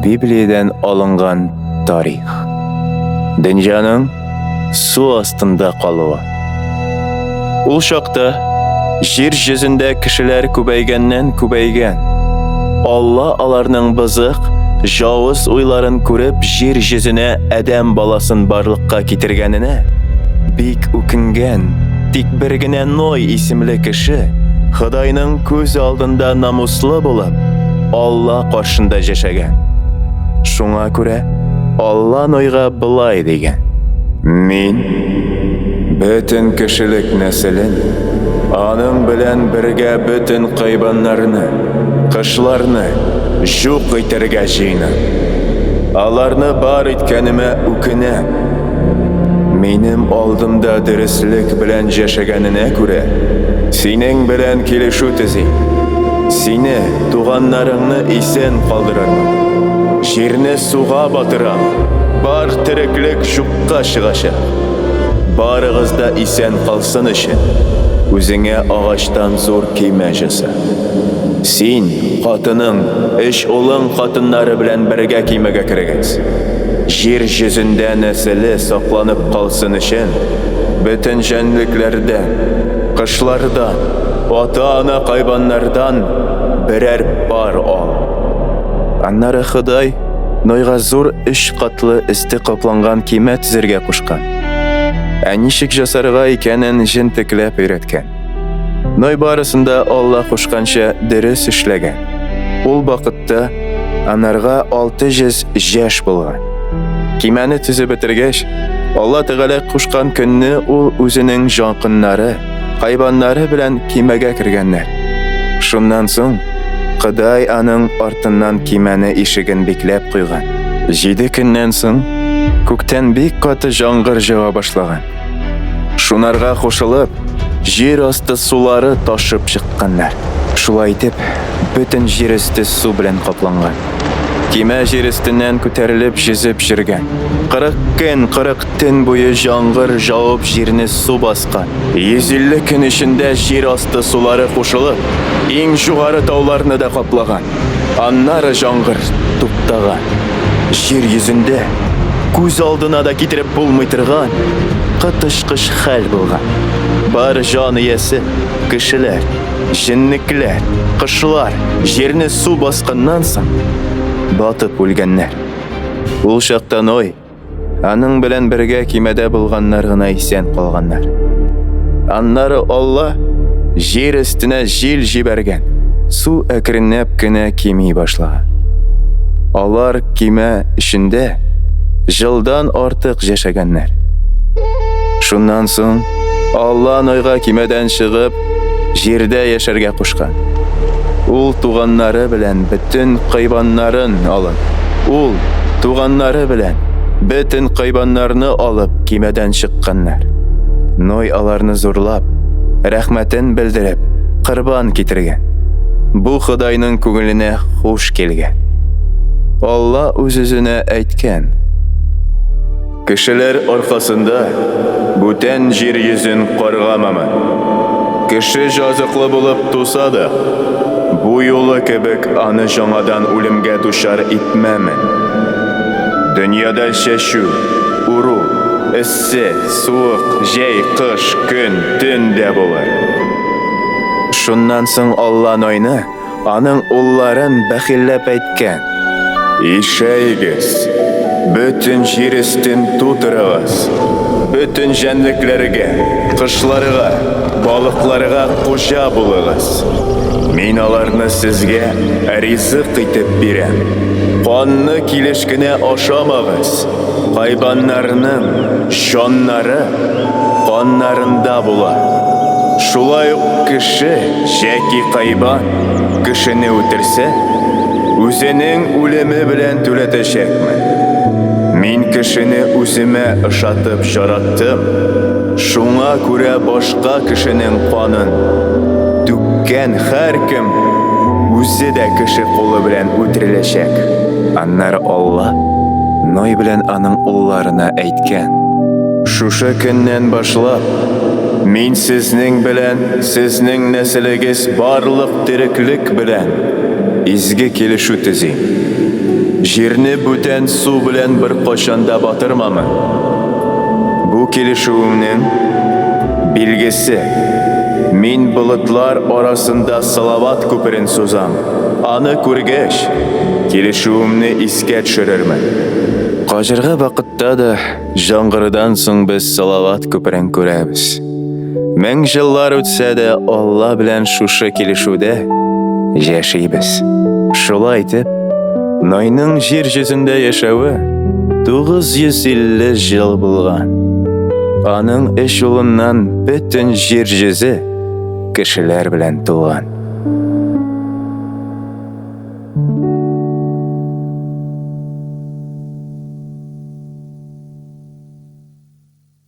Библиядән алынган тарих. Дөньяның су астында калуы. Ул чакта җир йөзендә кешеләр күбәйгәннән күбәйгән. Алла аларның бозык, җавыз уйларын күреп җир йөзенә адәм баласын барлыкка китергәненә бик үкенгән. Тик бер генә Ной исемле кеше Ходайның күз алдында намуслы булып, Алла каршында яшәгән. Шуңа күрә Алла Нойга болай дигән: Мин бөтен кешелек нәселен, аның белән бергә бөтен кайбаннарны, кышларны юк итәргә җыенам. Аларны бар иткәнемә үкенәм. Минем алдымда дөреслек белән яшәгәненә күрә, синең белән килешү төзим. Сине, туганнарыңны исән калдырырмын. Җирне суга батырам, бар тереклек юкка чыгачак. Барыгыз да исән калсын өчен, үзеңә агачтан зур көймә җаса. Син, хатының, өч улың хатыннары белән бергә көймәгә керегез. Җир йөзендә нәселе сакланып калсын өчен, бөтен җәнлекләрдән, кошлардан, ата-ана кайбаннардан берәр пар ал. Аннары Ходай Нойга зур өч катлы өсте капланган көймә төзергә кушкан. Ә ничек жасарга икәнен җентекләп өйрәткән. Ной барысын да Алла кушканча дөрес эшләгән. Ул вакытта анарга 600 яшь булган. Кимәне төзеп бетергәч, Алла Тәгалә кушкан көнне ул үзенең якыннары, хайваннары белән кимәгә кергәннәр. Шуннан соң Ходай аның артыннан кимәне ишеген бикләп куйган. Җиде көннән соң күктән бик каты җаңгыр җава башлаган. Шунарга кушылып, җир асты сулары ташып чыкканнар. Шулай итеп, бөтен җир өсте су белән капланган. Кимә җир өстеннән күтәрелеп җөзеп йөргән. 40 көн, 40 төн буе җаңгыр җавып җирне су баскан. 150 көн эчендә җир асты сулары кушылып, иң югары тауларны да каплаган. Аннары җаңгыр туктаган. Җир йөзендә күз алдына да китереп булмый торган коточкыч хәл булган. Бар җан иясе, кешеләр, җеннекләр, кошлар җирне су басканнан соң батып үлгәннәр. Ул чакта Ной Аның белән бергә кимәдә булганнар гына исән калганнар. Аннары Алла җир өстенә җил җибәргән. Су әкренләп кенә кими башлаган. Алар кимә эчендә җылдан артык яшәгәннәр. Шуннан соң Алла Нойга кимәдән чыгып, җирдә яшәргә кушкан. Ул туганнары белән бөтен кайбаннарын алып, ул туганнары белән бөтен кайбаннарны алып кимәдән чыкканнар. Ной аларны зурлап, рәхмәтен белдереп, корбан китергән. Бу Ходайның күңеленә хуш килгән. Алла үз-үзенә әйткән: Кешеләр аркасында бүтән җир йөзен каргамамын. Кеше җазыклы булып туса да, бу юлы кебек аны җаңадан үлемгә дучар итмәмен. Дөньяда чәчү, уру, эссе, суык, җәй, кыш, көн, төн дә булыр. Шуннан соң Алла Нойны Аның улларын бәхилләп әйткән. Ишәегез, бөтен җир өстен тутырыгыз, бөтен җәнлекләргә, кошларга, балыкларга хуҗа булыгыз. Мин аларны сезгә ризык итеп бирәм. Канны килеш кенә ашамагыз, Хайваннарның җаннары каннарында була. Шулай ук кеше яки хайван кешене үтерсә, үзенең үлеме белән түләтәчәкмен. Мин кешене үземә ошатып җараттым, шуңа күрә башка кешенең канын түккән һәркем үзе дә кеше кулы белән үтереләчәк. Аннары Алла Ной белән аның улларына әйткән: Шушы көннән башлап, мин сезнең белән, сезнең нәселегез барлык тереклек белән изге килешү төзим. Җирне бүтән су белән беркайчан да батырмамын. Бу килешүемнең билгесе, мин болытлар арасында салават күперен сузам, аны күргәч, килешүемне искә төшерермен. Каҗыргы вакытта да Жаңгырдан соң без салават күперен күрәбез. Мең җыллар үтсә дә, Алла белән шушы килешүдә яшибез. Шулай итеп, Нойның җир йөзендә яшәве 950 җыл булган. Аның өч улыннан бөтен җир йөзе кешеләр белән тулган.